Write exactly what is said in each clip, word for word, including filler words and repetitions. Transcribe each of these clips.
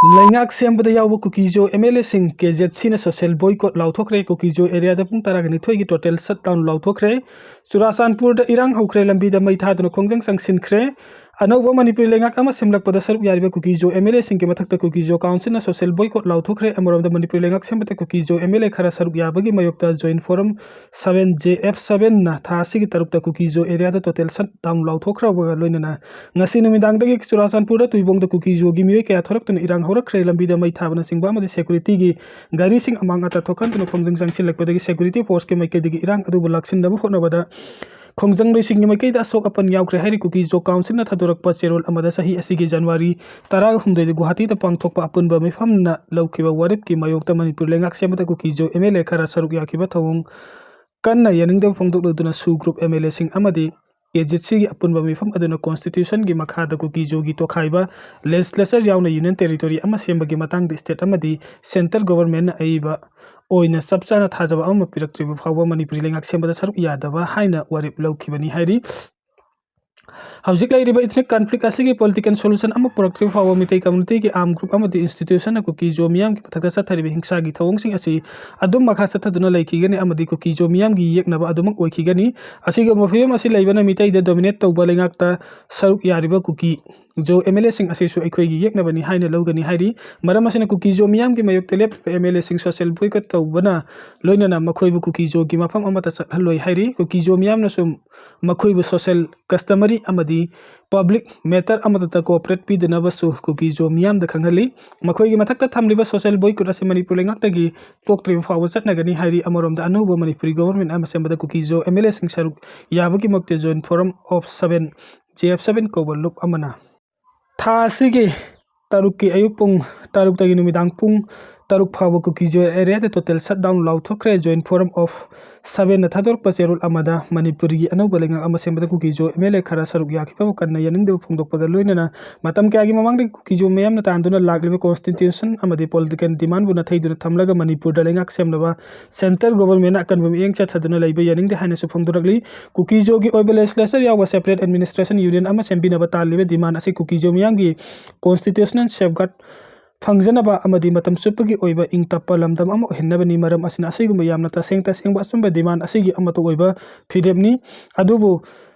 ꯂꯩꯉꯥꯛ ꯁꯦꯝꯕꯗ ꯌꯥꯎꯕ ꯀꯨꯀꯤꯖꯣ MLA ꯁꯤꯡ KZC ꯅ social boycott ꯂꯥꯎꯊꯣꯛꯈ꯭ꯔꯦ꯫ ꯀꯨꯀꯤꯖꯣ area ꯗ ꯄꯨꯡ ꯇꯔꯥꯒ ꯅꯤꯊꯣꯏꯒꯤ total shutdown ꯂꯥꯎꯊꯣꯛꯈ꯭ꯔꯦ꯫ ꯆꯨꯔꯥꯆꯥꯟꯄꯨꯔꯗ ꯏꯔꯥꯡ ꯍꯧꯈ꯭ꯔꯦ꯫ ꯂꯝꯕꯤꯗ ꯃꯩ ꯊꯥꯗꯨꯅ ꯈꯣꯡꯖꯪ ꯆꯪꯁꯤꯟꯈ꯭ꯔꯦ꯫ ꯑꯅꯧꯕ ꯃꯅꯤꯄꯨꯔꯤ ꯂꯩꯉꯥꯛ ꯑꯃ ꯁꯦꯝꯂꯛꯄꯗ ꯁꯔꯨꯛ ꯌꯥꯔꯤꯕ ꯀꯨꯀꯤꯖꯣ MLA ꯁꯤꯡꯒꯤ ꯃꯊꯛꯇ ꯀꯨꯀꯤꯖꯣ council ꯅ social boycott ꯂꯥꯎꯊꯣꯛꯈ꯭ꯔꯦ꯫ ꯑꯃꯔꯣꯝꯗ ꯃꯅꯤꯄꯨꯔꯤ ꯂꯩꯉꯥꯛ ꯁꯦꯝꯕꯗ ꯀꯨꯀꯤꯖꯣ MLA ꯈꯔ ꯁꯔꯨꯛ ꯌꯥꯕꯒꯤ ꯃꯥꯌꯣꯛꯇ Joint Forum seven J F seven ꯅ ꯊꯥ ꯑꯁꯤꯒꯤ ꯇꯔꯨꯛꯇ ꯀꯨꯀꯤꯖꯣ area ꯗ total shutdown ꯂꯥꯎꯊꯣꯛꯈ꯭ꯔꯕꯒ ꯂꯣꯏꯅꯅ ꯉꯁꯤ ꯅꯨꯃꯤꯗꯥꯡꯗꯒꯤ ꯆꯨꯔꯥꯆꯥꯟꯄꯨꯔꯗ ꯇꯨꯏꯕꯣꯡꯗ ꯀꯨꯀꯤꯖꯣꯒꯤ ꯃꯤꯑꯣꯏ ꯀꯌꯥ ꯊꯣꯔꯛꯇꯨꯅ ꯏꯔꯥꯡ ꯍꯧꯔꯛꯈ꯭ꯔꯦ꯫ ꯂꯝꯕꯤꯗ ꯃꯩ ꯊꯥꯕꯅꯆꯤꯡꯕ ꯑꯃꯗꯤ security ꯒꯤ ꯒꯥꯔꯤꯁꯤꯡ ꯑꯃꯥꯡ ꯑꯇꯥ ꯊꯣꯛꯍꯟꯗꯨꯅ ꯈꯣꯡꯖꯪ ꯆꯪꯁꯤꯜꯂꯛꯄꯗꯒꯤ security force ꯀꯤ ꯃꯥꯏꯀꯩꯗꯒꯤ ꯏꯔꯥꯡ ꯑꯗꯨꯕꯨ ꯂꯥꯛꯁꯤꯟꯅꯕ ꯍꯣꯠꯅꯕꯗ ꯈꯣꯡꯖꯪ ꯂꯣꯏꯁꯤꯡꯒꯤ ꯃꯥꯏꯀꯩꯗ ꯑꯁꯣꯛ ꯑꯄꯟ ꯌꯥꯎꯈ꯭ꯔꯦ ꯍꯥꯏꯔꯤ꯫ ꯀꯨꯀꯤꯖꯣ council ꯅ ꯊꯥꯗꯣꯔꯛꯄ ꯆꯦꯔꯣꯜ ꯑꯃꯗ ꯆꯍꯤ ꯑꯁꯤꯒꯤ January ꯇꯔꯥꯍꯨꯝꯗꯣꯏꯗ ꯒꯨꯋꯥꯍꯥꯇꯤꯗ ꯄꯥꯡꯊꯣꯛꯄ ꯑꯄꯨꯟꯕ ꯃꯤꯐꯝꯅ ꯂꯧꯈꯤꯕ ꯋꯥꯔꯦꯞꯀꯤ ꯃꯥꯌꯣꯛꯇ ꯃꯅꯤꯄꯨꯔ ꯂꯩꯉꯥꯛ ꯁꯦꯝꯕꯗ ꯀꯨꯀꯤꯖꯣ MLA ꯈꯔ ꯁꯔꯨꯛ ꯌꯥꯈꯤꯕ ꯊꯧꯑꯣꯡ ꯀꯟꯅ ꯌꯥꯅꯤꯡꯗꯕ ꯐꯣꯡꯗꯣꯛꯂꯗꯨꯅ SoO group MLA ꯁꯤꯡ ꯑꯃꯗꯤ KZC ꯒꯤ ꯑꯄꯨꯟꯕ ꯃꯤꯐꯝ ꯑꯗꯨꯅ constitution ꯒꯤ ꯃꯈꯥꯗ ꯀꯨꯀꯤꯖꯣꯒꯤ ꯇꯣꯈꯥꯏꯕ legislature ꯌꯥꯎꯅ union territory ꯑꯃ ꯁꯦꯝꯕꯒꯤ ꯃꯇꯥꯡꯗ state ꯑꯃꯗꯤ centre government ꯅ ꯑꯏꯕ ꯑꯣꯏꯅ ꯆꯞ ꯆꯥꯅ ꯊꯥꯖꯕ ꯑꯃ ꯄꯤꯔꯛꯇ꯭ꯔꯤꯕ ꯐꯥꯎꯕ ꯃꯅꯤꯄꯨꯔꯤ ꯂꯩꯉꯥꯛ ꯁꯦꯝꯕꯗ ꯁꯔꯨꯛ ꯌꯥꯗꯕ ꯍꯥꯏꯅ ꯋꯥꯔꯦꯞ ꯂꯧꯈꯤꯕꯅꯤ ꯍꯥꯏꯔꯤ꯫ ꯍꯧꯖꯤꯛ ꯂꯩꯔꯤꯕ ethnic conflict ꯑꯁꯤꯒꯤ political solution ꯑꯃ ꯄꯨꯔꯛꯇ꯭ꯔꯤꯕ ꯐꯥꯎꯕ ꯃꯤꯇꯩ community ꯒꯤ arm group ꯑꯃꯗꯤ institution ꯅ ꯀꯨꯀꯤꯖꯣ ꯃꯤꯌꯥꯝꯒꯤ ꯃꯊꯛꯇ ꯆꯠꯊꯔꯤꯕ ꯍꯤꯡꯁꯥꯒꯤ ꯊꯧꯑꯣꯡꯁꯤꯡ ꯑꯁꯤ ꯑꯗꯨꯝ ꯃꯈꯥ ꯆꯠꯊꯗꯨꯅ ꯂꯩꯈꯤꯒꯅꯤ ꯑꯃꯗꯤ ꯀꯨꯀꯤꯖꯣ ꯃꯤꯌꯥꯝꯒꯤ ꯌꯦꯛꯅꯕ ꯑꯗꯨꯃꯛ ꯑꯣꯏꯈꯤꯒꯅꯤ꯫ ꯑꯁꯤꯒꯨꯝꯕ ꯐꯤꯕꯝ ꯑꯁꯤ ꯂꯩꯕꯅ ꯃꯤꯇꯩꯗ dominate ꯇꯧꯕ ꯂꯩꯉꯥꯛꯇ ꯁꯔꯨꯛ ꯌꯥꯔꯤꯕ ꯀꯨꯀꯤꯖꯣ MLA ꯁꯤꯡ ꯑꯁꯤꯁꯨ ꯑꯩꯈꯣꯏꯒꯤ ꯌꯦꯛꯅꯕꯅꯤ ꯍꯥꯏꯅ ꯂꯧꯒꯅꯤ ꯍꯥꯏꯔꯤ꯫ ꯃꯔꯝ ꯑꯁꯤꯅ ꯀꯨꯀꯤꯖꯣ ꯃꯤꯌꯥꯝꯒꯤ ꯃꯥꯌꯣꯛꯇ ꯂꯦꯞꯄꯤꯕ MLA ꯁꯤꯡ social boycott ꯇꯧꯕꯅ ꯂꯣꯏꯅꯅ ꯃꯈꯣꯏꯕꯨ ꯀꯨꯀꯤꯖꯣꯒꯤ ꯃꯐꯝ ꯑꯃꯠꯇ ꯆꯠꯍꯜꯂꯣꯏ ꯍꯥꯏꯔꯤ꯫ ꯀꯨꯀꯤꯖꯣ ꯃꯤꯌꯥꯝꯅꯁꯨ ꯃꯈꯣꯏꯕꯨ social customary ꯑꯃꯗꯤ public matter ꯑꯃꯠꯇꯗ cooperate ꯄꯤꯗꯅꯕꯁꯨ ꯀꯨꯀꯤꯖꯣ ꯃꯤꯌꯥꯝꯗ ꯈꯪꯍꯜꯂꯤ꯫ ꯃꯈꯣꯏꯒꯤ ꯃꯊꯛꯇ ꯊꯝꯂꯤꯕ social boycott ꯑꯁꯤ ꯃꯅꯤꯄꯨꯔ ꯂꯩꯉꯥꯛꯇꯒꯤ ꯄꯣꯛꯇ꯭ꯔꯤꯕ ꯐꯥꯎꯕ ꯆꯠꯅꯒꯅꯤ ꯍꯥꯏꯔꯤ꯫ ꯑꯃꯔꯣꯝꯗ ꯑꯅꯧꯕ ꯃꯅꯤꯄꯨꯔꯤ government ꯑꯃ ꯁꯦꯝꯕꯗ ꯀꯨꯀꯤꯖꯣ MLA ꯁꯤꯡ ꯁꯔꯨꯛ ꯌꯥꯕꯒꯤ ꯃꯛꯇ Joint Forum of seven J F seven ꯀꯧꯕ ꯂꯨꯞ ꯑꯃꯅ ꯊꯥ ꯑꯁꯤꯒꯤ ꯇꯔꯨꯛꯀꯤ ꯑꯌꯨꯛ ꯄꯨꯡ ꯇꯔꯨꯛꯇꯒꯤ ꯅꯨꯃꯤꯗꯥꯡ ꯄꯨꯡ ꯇꯔꯨꯛ ꯐꯥꯎꯕ ꯀꯨꯀꯤꯖꯣ area the total shutdown ꯂꯥꯎꯊꯣꯛꯈ꯭ꯔꯦ꯫ Joint Forum of seven ꯅ ꯊꯥꯗꯣꯔꯛꯄ ꯆꯦꯔꯣꯜ ꯑꯃꯗ ꯃꯅꯤꯄꯨꯔꯒꯤ ꯑꯅꯧꯕ ꯂꯩꯉꯥꯛ ꯑꯃ ꯁꯦꯝꯕꯗ ꯀꯨꯀꯤꯖꯣ MLA ꯈꯔ ꯁꯔꯨꯛ ꯌꯥꯈꯤꯕꯕꯨ ꯀꯟꯅ ꯌꯥꯅꯤꯡꯗꯕ ꯐꯣꯡꯗꯣꯛꯄꯒ ꯂꯣꯏꯅꯅ ꯃꯇꯝ ꯀꯌꯥꯒꯤ ꯃꯃꯥꯡꯗꯒꯤ ꯀꯨꯀꯤꯖꯣ ꯃꯤꯌꯥꯝꯅ ꯇꯥꯟꯗꯨꯅ ꯂꯥꯛꯂꯤꯕ constitution ꯑꯃꯗꯤ political demand ꯕꯨ ꯅꯥꯊꯩꯗꯨꯅ ꯊꯝꯂꯒ ꯃꯅꯤꯄꯨꯔꯗ ꯂꯩꯉꯥꯛ ꯁꯦꯝꯅꯕ centre government ꯅ ꯑꯀꯟꯕ ꯃꯤꯠꯌꯦꯡ ꯆꯠꯊꯗꯨꯅ ꯂꯩꯕ ꯌꯥꯅꯤꯡꯗꯦ ꯍꯥꯏꯅꯁꯨ ꯐꯣꯡꯗꯣꯔꯛꯂꯤ꯫ ꯀꯨꯀꯤꯖꯣꯒꯤ ꯑꯣꯏꯕ legislature ꯌꯥꯎꯕ separate administration unit ꯑꯃ ꯁꯦꯝꯕꯤꯅꯕ ꯇꯥꯜꯂꯤꯕ demand ꯑꯁꯤ ꯀꯨꯀꯤꯖꯣ ꯃꯤꯌꯥꯝꯒꯤ constitutional safeguard ꯐꯪꯖꯅꯕ ꯑꯃꯗꯤ ꯃꯇꯝ ꯆꯨꯞꯄꯒꯤ ꯑꯣꯏꯕ ꯏꯪ ꯇꯞꯄ ꯂꯝꯗꯝ ꯑꯃ ꯑꯣꯏꯍꯟꯅꯕꯅꯤ꯫ ꯃꯔꯝ ꯑꯁꯤꯅ, ꯑꯁꯤꯒꯨꯝꯕ ꯌꯥꯝꯅ ꯇꯁꯦꯡ ꯇꯁꯦꯡꯕ ꯑꯆꯨꯝꯕ demand ꯑꯁꯤꯒꯤ ꯑꯃꯠꯇ ꯑꯣꯏꯕ ꯐꯤꯔꯦꯞꯅꯤ꯫ ꯑꯗꯨꯕꯨ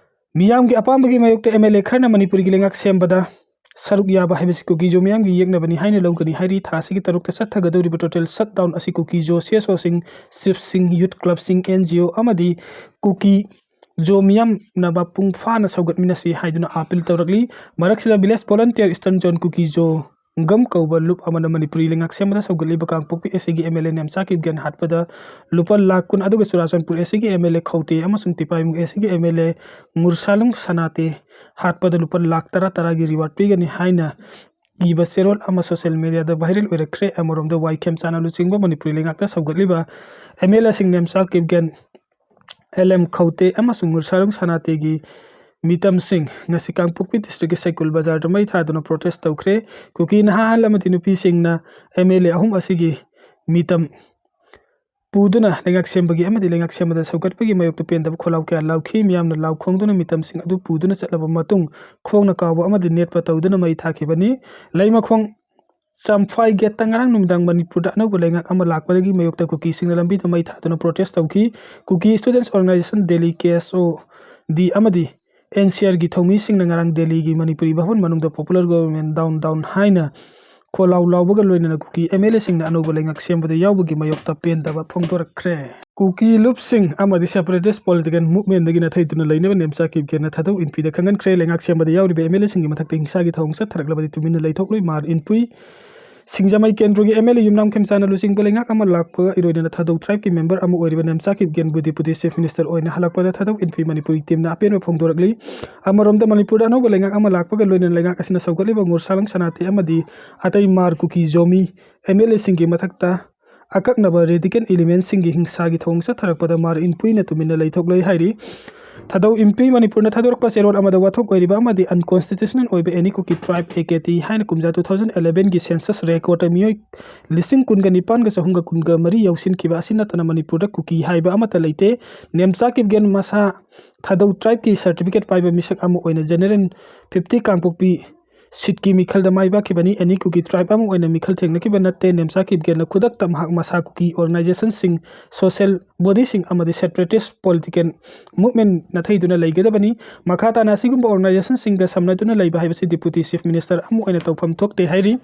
ꯃꯤꯌꯥꯝꯒꯤ ꯑꯄꯥꯝꯕꯒꯤ ꯃꯥꯌꯣꯛꯇ M L A ꯈꯔꯅ ꯃꯅꯤꯄꯨꯔꯒꯤ ꯂꯩꯉꯥꯛ ꯁꯦꯝꯕꯗ ꯁꯔꯨꯛ ꯌꯥꯕ ꯍꯥꯏꯕꯁꯤ ꯀꯨꯀꯤꯖꯣ ꯃꯤꯌꯥꯝꯒꯤ ꯌꯦꯛꯅꯕꯅꯤ ꯍꯥꯏꯅ ꯂꯧꯒꯅꯤ ꯍꯥꯏꯔꯤ꯫ ꯊꯥ ꯑꯁꯤꯒꯤ ꯇꯔꯨꯛꯇ ꯆꯠꯊꯒꯗꯧꯔꯤꯕ total shutdown ꯑꯁꯤ ꯀꯨꯀꯤꯖꯣ C S Oꯁꯤꯡ, chiefꯁꯤꯡ, youth clubꯁꯤꯡ, N G O ꯑꯃꯗꯤ ꯀꯨꯀꯤꯖꯣ ꯃꯤꯌꯥꯝꯅ ꯃꯄꯨꯡ ꯐꯥꯅ ꯁꯧꯒꯠꯃꯤꯟꯅꯁꯤ ꯍꯥꯏꯗꯨꯅ appeal ꯇꯧꯔꯛꯂꯤ꯫ ꯃꯔꯛꯁꯤꯗ Village Volunteer Eastern Zone Kuki-Zo ꯒꯝ ꯀꯧꯕ ꯂꯨꯞ ꯑꯃꯅ ꯃꯅꯤꯄꯨꯔꯤ ꯂꯩꯉꯥꯛ ꯁꯦꯝꯕꯗ ꯁꯧꯒꯠꯂꯤꯕ ꯀꯥꯡꯄꯣꯛꯄꯤ ACꯒꯤ M L A Nemcha Kipgen ꯍꯥꯠꯄꯗ ꯂꯨꯄꯥ ꯂꯥꯈ ꯀꯨꯟ, ꯑꯗꯨꯒ ꯆꯨꯔꯥꯆꯥꯟꯄꯨꯔ ACꯒꯤ M L A ꯈꯧꯇꯦ ꯑꯃꯁꯨꯡ ꯇꯤꯄꯥꯏꯃꯨ ACꯒꯤ M L A ꯉꯨꯔꯁꯥꯂꯨꯡ ꯁꯅꯥꯇꯦ ꯍꯥꯠꯄꯗ ꯂꯨꯄꯥ ꯂꯥꯈ ꯇꯔꯥ ꯇꯔꯥꯒꯤ reward ꯄꯤꯒꯅꯤ ꯍꯥꯏꯅ ꯏꯕ ꯆꯦꯔꯣꯜ ꯑꯃ social mediaꯗ viral ꯑꯣꯏꯔꯛꯈ꯭ꯔꯦ꯫ ꯑꯃꯔꯣꯝꯗ ꯋꯥꯏꯈꯦꯝ ꯆꯥꯅ ꯂꯨꯆꯤꯡꯕ ꯃꯅꯤꯄꯨꯔꯤ ꯂꯩꯉꯥꯛꯇ ꯁꯧꯒꯠꯂꯤꯕ MLAꯁꯤꯡ ꯅꯦꯝꯆꯥ ꯀꯤꯞꯒꯦꯟ, LM ꯈꯧꯇꯦ ꯑꯃꯁꯨꯡ ꯉꯨꯔꯁꯥꯂꯨꯡ ꯁꯅꯥꯇꯦꯒꯤ ꯃꯤꯇꯝꯁꯤꯡ ꯉꯁꯤ ꯀꯥꯡꯄꯣꯛꯄꯤ districtꯀꯤ ꯁꯩꯀꯨꯜ ꯕꯖꯥꯔꯗ ꯃꯩ ꯊꯥꯗꯨꯅ protest ꯇꯧꯈ꯭ꯔꯦ꯫ ꯀꯨꯀꯤ ꯅꯍꯥ ꯑꯍꯜ ꯑꯃꯗꯤ ꯅꯨꯄꯤꯁꯤꯡꯅ MLA ꯑꯍꯨꯝ ꯑꯁꯤꯒꯤ ꯃꯤꯇꯝ ꯄꯨꯗꯨꯅ ꯂꯩꯉꯥꯛ ꯁꯦꯝꯕꯒꯤ ꯑꯃꯗꯤ ꯂꯩꯉꯥꯛ ꯁꯦꯝꯕꯗ ꯁꯧꯒꯠꯄꯒꯤ ꯃꯥꯌꯣꯛꯇ ꯄꯦꯟꯗꯕ ꯈꯣꯜꯂꯥꯎ ꯀꯌꯥ ꯂꯥꯎꯈꯤ꯫ ꯃꯤꯌꯥꯝꯅ ꯂꯥꯎ ꯈꯣꯡꯗꯨꯅ ꯃꯤꯇꯝꯁꯤꯡ ꯑꯗꯨ ꯄꯨꯗꯨꯅ ꯆꯠꯂꯕ ꯃꯇꯨꯡ, ꯈꯣꯡꯅ ꯀꯥꯎꯕ ꯑꯃꯗꯤ ꯅꯦꯠꯄ ꯇꯧꯗꯨꯅ ꯃꯩ ꯊꯥꯈꯤꯕꯅꯤ꯫ ꯂꯩꯃꯈꯣꯡ ꯆꯝꯐꯥꯏ ꯒꯦꯠꯇ ꯉꯔꯥꯡ ꯅꯨꯃꯤꯗꯥꯡ ꯃꯅꯤꯄꯨꯔꯗ ꯑꯅꯧꯕ ꯂꯩꯉꯥꯛ ꯑꯃ ꯂꯥꯛꯄꯗꯒꯤ ꯃꯥꯌꯣꯛꯇ ꯀꯨꯀꯤꯁꯤꯡꯅ ꯂꯝꯕꯤꯗ ꯃꯩ ꯊꯥꯗꯨꯅ protest ꯇꯧꯈꯤ꯫ Kuki Students Organisation Delhi, KSOD ꯑꯃꯗꯤ NCRꯒꯤ ꯊꯧꯃꯤꯁꯤꯡꯅ ꯉꯔꯥꯡ ꯗꯦꯜꯂꯤꯒꯤ ꯃꯅꯤꯄꯨꯔꯤ ꯚꯕꯟ ꯃꯅꯨꯡꯗ Popular Government Down Down ꯍꯥꯏꯅ ꯈꯣꯜꯂꯥꯎ ꯂꯥꯎꯕꯒ ꯂꯣꯏꯅꯅ ꯀꯨꯀꯤ MLAꯁꯤꯡꯅ ꯑꯅꯧꯕ ꯂꯩꯉꯥꯛ ꯁꯦꯝꯕꯗ ꯌꯥꯎꯕꯒꯤ ꯃꯥꯌꯣꯛꯇ ꯄꯦꯟꯗꯕ ꯐꯣꯡꯗꯣꯔꯛꯈ꯭ꯔꯦ꯫ ꯀꯨꯀꯤ ꯂꯨꯞꯁꯤꯡ ꯑꯃꯗꯤ separatist political movementꯗꯒꯤ ꯅꯥꯊꯩꯗꯨꯅ ꯂꯩꯅꯕ ꯅꯦꯝꯆꯥ ꯀꯤꯞꯒꯦꯟꯅ ꯊꯥꯗꯧ ꯏꯟꯄꯤꯗ ꯈꯪꯍꯟꯈ꯭ꯔꯦ꯫ ꯂꯩꯉꯥꯛ ꯁꯦꯝꯕꯗ ꯌꯥꯎꯔꯤꯕ MLAꯁꯤꯡꯒꯤ ꯃꯊꯛꯇ ꯍꯤꯡꯁꯥꯒꯤ ꯊꯧꯑꯣꯡ ꯆꯠꯊꯔꯛꯂꯕꯗꯤ ꯇꯨꯃꯤꯟꯅ ꯂꯩꯊꯣꯛꯂꯣꯏ꯫ ꯃꯥꯔ ꯏꯟꯄꯨꯏ ꯁꯤꯡꯖꯃꯩ ꯀꯦꯟꯗ꯭ꯔꯒꯤ MLA ꯌꯨꯝꯅꯥꯝ ꯈꯦꯝꯆꯥꯅ ꯂꯨꯆꯤꯡꯕ ꯂꯩꯉꯥꯛ ꯑꯃ ꯂꯥꯛꯄꯒ ꯏꯔꯣꯏꯅꯅ ꯊꯥꯗꯧ tribeꯀꯤ member ꯑꯃ ꯑꯣꯏꯔꯤꯕ ꯅꯦꯝꯆꯥ ꯀꯤꯞꯒꯦꯟꯕꯨ Deputy Chief Minister ꯑꯣꯏꯅ ꯍꯜꯂꯛꯄꯗ ꯊꯥꯗꯧ ꯏꯟꯄꯤ ꯃꯅꯤꯄꯨꯔꯒꯤ teamꯅ ꯑꯄꯦꯟꯕ ꯐꯣꯡꯗꯣꯔꯛꯂꯤ꯫ ꯑꯃꯔꯣꯝꯗ ꯃꯅꯤꯄꯨꯔꯗ ꯑꯅꯧꯕ ꯂꯩꯉꯥꯛ ꯑꯃ ꯂꯥꯛꯄꯒ ꯂꯣꯏꯅꯅ ꯂꯩꯉꯥꯛ ꯑꯁꯤꯅ ꯁꯧꯒꯠꯂꯤꯕ ꯉꯨꯔꯁꯥꯂꯪ ꯁꯅꯥꯇꯦ ꯑꯃꯗꯤ ꯑꯇꯩ ꯃꯥꯔ ꯀꯨꯀꯤ ꯖꯣꯃꯤ MLAꯁꯤꯡꯒꯤ ꯃꯊꯛꯇ ꯑꯀꯛꯅꯕ radical elementꯁꯤꯡꯒꯤ ꯍꯤꯡꯁꯥꯒꯤ ꯊꯧꯑꯣꯡ ꯆꯠꯊꯔꯛꯄꯗ ꯃꯥꯔ ꯏꯟꯄꯨꯏꯅ ꯇꯨꯃꯤꯟꯅ ꯂꯩꯊꯣꯛꯂꯣꯏ ꯍꯥꯏꯔꯤ꯫ ꯊꯥꯗꯧ ꯏꯟꯄꯨꯏ ꯃꯅꯤꯄꯨꯔꯅ ꯊꯥꯗꯣꯔꯛꯄ ꯆꯦꯔꯣꯜ ꯑꯃꯗ ꯋꯥꯊꯣꯛ ꯑꯣꯏꯔꯤꯕ ꯑꯃꯗꯤ unconstitutional ꯑꯣꯏꯕ Any Kuki Tribe, AKT, ꯍꯥꯏꯅ ꯀꯨꯝꯖꯥ two thousand elevenꯒꯤ census recordꯇ ꯃꯤꯑꯣꯏ ꯂꯤꯁꯤꯡ ꯀꯨꯟꯒ ꯅꯤꯄꯥꯟꯒ ꯆꯍꯨꯝꯒ ꯀꯨꯟꯒ ꯃꯔꯤ ꯌꯥꯎꯁꯤꯟꯈꯤꯕ ꯑꯁꯤ ꯅꯠꯇꯅ ꯃꯅꯤꯄꯨꯔꯗ ꯀꯨꯀꯤ ꯍꯥꯏꯕ ꯑꯃꯠꯇ ꯂꯩꯇꯦ꯫ ꯅꯦꯝꯆꯥ ꯀꯤꯞꯒꯦꯟ ꯃꯁꯥ ꯊꯥꯗꯧ tribeꯀꯤ certificate ꯄꯥꯏꯕ ꯃꯤꯁꯛ ꯑꯃ ꯑꯣꯏꯅ General fifty ꯀꯥꯡꯄꯣꯛꯄꯤ ꯁꯤꯠꯀꯤ ꯃꯤꯈꯜꯗ ꯃꯥꯏ ꯄꯥꯛꯈꯤꯕꯅꯤ꯫ ꯑꯦꯅꯤ ꯀꯨꯀꯤ ꯇ꯭ꯔꯥꯏꯕ ꯑꯃ ꯑꯣꯏꯅ ꯃꯤꯈꯜ ꯊꯦꯡꯅꯈꯤꯕ ꯅꯠꯇꯦ꯫ ꯅꯦꯝꯆꯥ ꯀꯤꯞꯒꯦꯜꯅ ꯈꯨꯗꯛꯇ ꯃꯍꯥꯛ ꯃꯁꯥ ꯀꯨꯀꯤ ꯑꯣꯔꯒꯅꯥꯏꯖꯦꯁꯟꯁꯤꯡ, ꯁꯣꯁꯤꯌꯦꯜ ꯕꯣꯗꯤꯁꯤꯡ ꯑꯃꯗꯤ ꯁꯦꯄꯔꯦꯇꯤꯁ ꯄꯣꯂꯤꯇꯤꯀꯦꯜ ꯃꯨꯚꯃꯦꯟ ꯅꯥꯊꯩꯗꯨꯅ ꯂꯩꯒꯗꯕꯅꯤ꯫ ꯃꯈꯥ ꯇꯥꯅ ꯑꯁꯤꯒꯨꯝꯕ ꯑꯣꯔꯒꯅꯥꯏꯖꯦꯁꯟꯁꯤꯡꯒ ꯁꯝꯅꯗꯨꯅ ꯂꯩꯕ ꯍꯥꯏꯕꯁꯤ ꯗꯤꯄꯨꯇꯤ ꯆꯤꯐ ꯃꯤꯅꯤꯁꯇꯔ ꯑꯃ ꯑꯣꯏꯅ ꯇꯧꯐꯝ ꯊꯣꯛꯇꯦ ꯍꯥꯏꯔꯤ꯫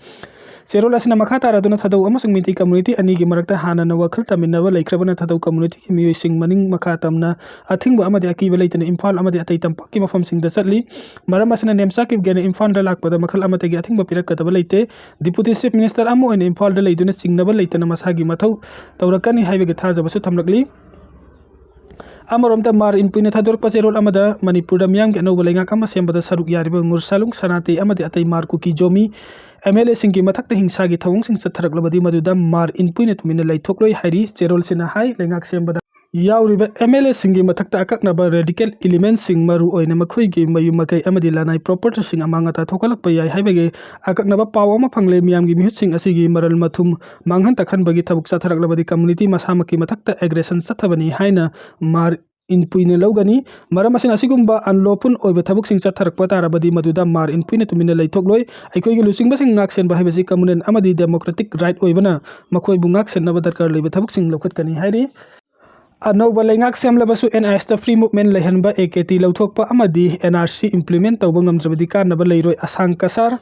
ꯆꯦꯔꯣꯜ ꯑꯁꯤꯅ ꯃꯈꯥ ꯇꯥꯔꯗꯨꯅ ꯊꯥꯗꯧ ꯑꯃꯁꯨꯡ ꯃꯤꯇꯩ ꯀꯝꯃ꯭ꯌꯨꯅꯤꯇꯤ ꯑꯅꯤꯒꯤ ꯃꯔꯛꯇ ꯍꯥꯟꯅꯅ ꯋꯥꯈꯜ ꯇꯥꯃꯤꯟꯅꯕ ꯂꯩꯈ꯭ꯔꯕꯅ ꯊꯥꯗꯧ ꯀꯝꯃ꯭ꯌꯨꯅꯤꯇꯤꯒꯤ ꯃꯤꯑꯣꯏꯁꯤꯡ ꯃꯅꯤꯡ ꯃꯈꯥ ꯇꯝꯅ ꯑꯊꯤꯡꯕ ꯑꯃꯗꯤ ꯑꯀꯤꯕ ꯂꯩꯇꯅ ꯏꯝꯐꯥꯜ ꯑꯃꯗꯤ ꯑꯇꯩ ꯇꯝꯄꯥꯛꯀꯤ ꯃꯐꯝꯁꯤꯡꯗ ꯆꯠꯂꯤ꯫ ꯃꯔꯝ ꯑꯁꯤꯅ ꯅꯦꯝꯆꯥ ꯀꯤꯞꯒꯦꯜꯅ ꯏꯝꯐꯥꯜꯗ ꯂꯥꯛꯄꯗ ꯃꯈꯜ ꯑꯃꯠꯇꯒꯤ ꯑꯊꯤꯡꯕ ꯄꯤꯔꯛꯀꯗꯕ ꯂꯩꯇꯦ꯫ ꯗꯤꯄꯨꯇꯤ ꯆꯤꯐ ꯃꯤꯅꯤꯁꯇꯔ ꯑꯃ ꯑꯣꯏꯅ ꯏꯝꯐꯥꯜꯗ ꯂꯩꯗꯨꯅ ꯆꯤꯡꯅꯕ ꯂꯩꯇꯅ ꯃꯁꯥꯒꯤ ꯃꯊꯧ ꯇꯧꯔꯛꯀꯅꯤ ꯍꯥꯏꯕꯒꯤ ꯊꯥꯖꯕꯁꯨ ꯊꯝꯂꯛꯂꯤ꯫ ꯑꯃꯔꯣꯝꯗ ꯃꯥꯔ ꯏꯟꯄꯨꯏꯅ ꯊꯥꯗꯣꯔꯛꯄ ꯆꯦꯔꯣꯜ ꯑꯃꯗ ꯃꯅꯤꯄꯨꯔꯗ ꯃꯤꯌꯥꯝꯒꯤ ꯑꯅꯧꯕ ꯂꯩꯉꯥꯛ ꯑꯃ ꯁꯦꯝꯕꯗ ꯁꯔꯨꯛ ꯌꯥꯔꯤꯕ ꯉꯨꯔꯁꯥꯂꯨꯡ ꯁꯅꯥꯇꯦ ꯑꯃꯗꯤ ꯑꯇꯩ ꯃꯥꯔ ꯀꯨꯀꯤ ꯖꯣꯃꯤ ꯑꯦꯝ ꯑꯦꯜ ꯑꯦꯁꯤꯡꯒꯤ ꯃꯊꯛꯇ ꯍꯤꯡꯁꯥꯒꯤ ꯊꯧꯑꯣꯡꯁꯤꯡ ꯆꯠꯊꯔꯛꯂꯕꯗꯤ ꯃꯗꯨꯗ ꯃꯥꯔ ꯏꯟꯄꯨꯏꯅ ꯇꯨꯃꯤꯟꯅ ꯂꯩꯊꯣꯛꯂꯣꯏ ꯍꯥꯏꯔꯤ꯫ ꯆꯦꯔꯣꯜꯁꯤꯅ ꯍꯥꯏ, ꯂꯩꯉꯥꯛ ꯁꯦꯝꯕꯗ ꯌꯥꯎꯔꯤꯕ ꯑꯦꯝ ꯑꯦꯜ ꯑꯦꯁꯤꯡꯒꯤ ꯃꯊꯛꯇ ꯑꯀꯛꯅꯕ ꯔꯦꯗꯤꯀꯦꯜ ꯏꯂꯤꯃꯦꯟꯁꯤꯡ, ꯃꯔꯨ ꯑꯣꯏꯅ ꯃꯈꯣꯏꯒꯤ ꯃꯌꯨꯝ ꯃꯀꯩ ꯑꯃꯗꯤ ꯂꯅꯥꯏ ꯄ꯭ꯔꯣꯄꯔꯇꯤꯁꯤꯡ ꯑꯃꯥꯡ ꯑꯇꯥ ꯊꯣꯛꯍꯜꯂꯛꯄ ꯌꯥꯏ ꯍꯥꯏꯕꯒꯤ ꯑꯀꯛꯅꯕ ꯄꯥꯎ ꯑꯃ ꯐꯪꯂꯦ꯫ ꯃꯤꯌꯥꯝꯒꯤ ꯃꯤꯍꯨꯠꯁꯤꯡ ꯑꯁꯤꯒꯤ ꯃꯔꯜ ꯃꯊꯨꯝ ꯃꯥꯡꯍꯟ ꯇꯥꯛꯍꯟꯕꯒꯤ ꯊꯕꯛ ꯆꯠꯊꯔꯛꯂꯕꯗꯤ ꯀꯝꯃ꯭ꯌꯨꯅꯤꯇꯤ ꯃꯁꯥꯃꯛꯀꯤ ꯃꯊꯛꯇ ꯑꯦꯒ꯭ꯔꯦꯁꯟ ꯆꯠꯊꯕꯅꯤ ꯍꯥꯏꯅ ꯃꯥꯔ ꯏꯟꯄꯨꯏꯅ ꯂꯧꯒꯅꯤ꯫ ꯃꯔꯝ ꯑꯁꯤꯅ ꯑꯁꯤꯒꯨꯝꯕ ꯑꯟꯂꯣꯐꯨꯜ ꯑꯣꯏꯕ ꯊꯕꯛꯁꯤꯡ ꯆꯠꯊꯔꯛꯄ ꯇꯥꯔꯕꯗꯤ ꯃꯗꯨꯗ ꯃꯥꯔ ꯏꯟꯄꯨꯏꯅ ꯇꯨꯃꯤꯟꯅ ꯂꯩꯊꯣꯛꯂꯣꯏ꯫ ꯑꯩꯈꯣꯏꯒꯤ ꯂꯨꯆꯤꯡꯕꯁꯤꯡ ꯉꯥꯛꯁꯦꯟꯕ ꯍꯥꯏꯕꯁꯤ ꯀꯝꯃꯨꯅꯦꯜ ꯑꯃꯗꯤ ꯗꯦꯃꯣꯀ꯭ꯔꯦꯇꯤꯛ ꯔꯥꯏꯠ ꯑꯣꯏꯕꯅ ꯃꯈꯣꯏꯕꯨ ꯉꯥꯛꯁꯦꯟꯅꯕ ꯗꯔꯀꯥꯔ ꯂꯩꯕ ꯊꯕꯛꯁꯤꯡ ꯂꯧꯈꯠꯀꯅꯤ ꯍꯥꯏꯔꯤ꯫ ꯑꯅꯧꯕ ꯂꯩꯉꯥꯛ ꯁꯦꯝꯂꯕꯁꯨ ꯑꯦꯟ ꯑꯥꯏ ꯑꯦꯁꯇ ꯐ꯭ꯔꯤ ꯃꯨꯚꯃꯦꯟ ꯂꯩꯍꯟꯕ, ꯑꯦ ꯀꯦ ꯇꯤ ꯂꯧꯊꯣꯛꯄ ꯑꯃꯗꯤ ꯑꯦꯟ ꯑꯥꯔ ꯁꯤ ꯏꯝꯄ꯭ꯂꯤꯃꯦꯟ ꯇꯧꯕ ꯉꯝꯗ꯭ꯔꯕꯗꯤ ꯀꯥꯟꯅꯕ ꯂꯩꯔꯣꯏ꯫ ꯑꯁꯥꯡ ꯀꯁꯥꯔ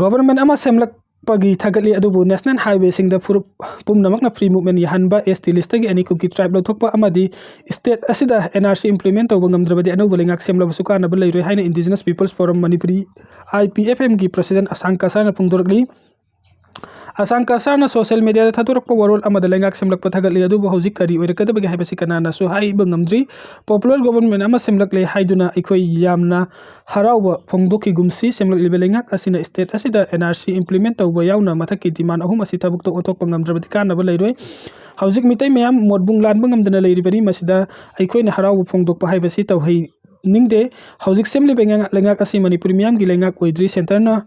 ꯒꯣꯚꯔꯟꯃꯦꯟ ꯑꯃ ꯁꯦꯝꯂꯛꯄꯒꯤ ꯊꯥꯒꯠꯂꯤ, ꯑꯗꯨꯕꯨ ꯅꯦꯁꯅꯦꯜ ꯍꯥꯏꯋꯦꯁꯤꯡꯗ ꯐꯨꯔꯨꯞ ꯄꯨꯝꯅꯃꯛꯅ ꯐ꯭ꯔꯤ ꯃꯨꯚꯃꯦꯟ ꯌꯥꯍꯟꯕ, ꯑꯦꯁ ꯇꯤ ꯂꯤꯁꯇꯒꯤ ꯑꯦꯅꯤ ꯀꯨꯀꯤ ꯇ꯭ꯔꯥꯏꯕ ꯂꯧꯊꯣꯛꯄ ꯑꯃꯗꯤ ꯁ꯭ꯇꯦꯠ ꯑꯁꯤꯗ ꯑꯦꯟ ꯑꯥꯔ ꯁꯤ ꯏꯝꯄ꯭ꯂꯤꯃꯦꯟ ꯇꯧꯕ ꯉꯝꯗ꯭ꯔꯕꯗꯤ ꯑꯅꯧꯕ ꯂꯩꯉꯥꯛ ꯁꯦꯝꯂꯕꯁꯨ ꯀꯥꯟꯅꯕ ꯂꯩꯔꯣꯏ ꯍꯥꯏꯅ indigenous peoples forum Manipuri, I P F ꯑꯦꯝꯒꯤ ꯄ꯭ꯔꯁꯤꯗꯦꯟ ꯑꯁꯥꯡ ꯀꯁꯥꯔꯅ ꯐꯣꯡꯗꯣꯔꯛꯂꯤ꯫ ꯑꯁꯥꯡ ꯀꯁꯥꯔꯅ ꯁꯣꯁꯤꯌꯦꯜ ꯃꯤꯗꯤꯌꯥꯗ ꯊꯥꯗꯣꯔꯛꯄ ꯋꯥꯔꯣꯜ ꯑꯃꯗ ꯂꯩꯉꯥꯛ ꯁꯦꯝꯂꯛꯄ ꯊꯥꯒꯠꯂꯤ, ꯑꯗꯨꯕꯨ ꯍꯧꯖꯤꯛ ꯀꯔꯤ ꯑꯣꯏꯔꯛꯀꯗꯕꯒꯦ ꯍꯥꯏꯕꯁꯤ ꯀꯅꯥꯅꯁꯨ ꯍꯥꯏꯕ ꯉꯝꯗ꯭ꯔꯤ꯫ ꯄꯣꯄꯨꯂꯔ ꯒꯣꯚꯔꯟꯃꯦꯟ ꯑꯃ ꯁꯦꯝꯂꯛꯂꯦ ꯍꯥꯏꯗꯨꯅ ꯑꯩꯈꯣꯏ ꯌꯥꯝꯅ ꯍꯔꯥꯎꯕ ꯐꯣꯡꯗꯣꯛꯈꯤꯒꯨꯝꯁꯤ꯫ ꯁꯦꯝꯂꯛꯂꯤꯕ ꯂꯩꯉꯥꯛ ꯑꯁꯤꯅ ꯁ꯭ꯇꯦꯠ ꯑꯁꯤꯗ ꯑꯦꯟ ꯑꯥꯔ ꯁꯤ ꯏꯝꯄ꯭ꯂꯤꯃꯦꯟ ꯇꯧꯕ ꯌꯥꯎꯅ ꯃꯊꯛꯀꯤ ꯗꯤꯃꯥꯟ ꯑꯍꯨꯝ ꯑꯁꯤ ꯊꯕꯛꯇ ꯑꯣꯟꯊꯣꯛꯄ ꯉꯝꯗ꯭ꯔꯕꯗꯤ ꯀꯥꯟꯅꯕ ꯂꯩꯔꯣꯏ꯫ ꯍꯧꯖꯤꯛ ꯃꯤꯇꯩ ꯃꯌꯥꯝ ꯃꯣꯠꯕꯨꯡ ꯂꯥꯟꯕ ꯉꯝꯗꯅ ꯂꯩꯔꯤꯕꯅꯤ꯫ ꯃꯁꯤꯗ ꯑꯩꯈꯣꯏꯅ ꯍꯔꯥꯎꯕ ꯐꯣꯡꯗꯣꯛꯄ ꯍꯥꯏꯕꯁꯤ ꯇꯧꯍꯩ ꯅꯤꯡꯗꯦ꯫ ꯍꯧꯖꯤꯛ ꯁꯦꯝꯂꯤꯕ ꯉ-, ꯂꯩꯉꯥꯛ ꯑꯁꯤ ꯃꯅꯤꯄꯨꯔꯤ ꯃꯤꯌꯥꯝꯒꯤ ꯂꯩꯉꯥꯛ ꯑꯣꯏꯗ꯭ꯔꯤ꯫ ꯁꯦꯟꯇꯔꯅ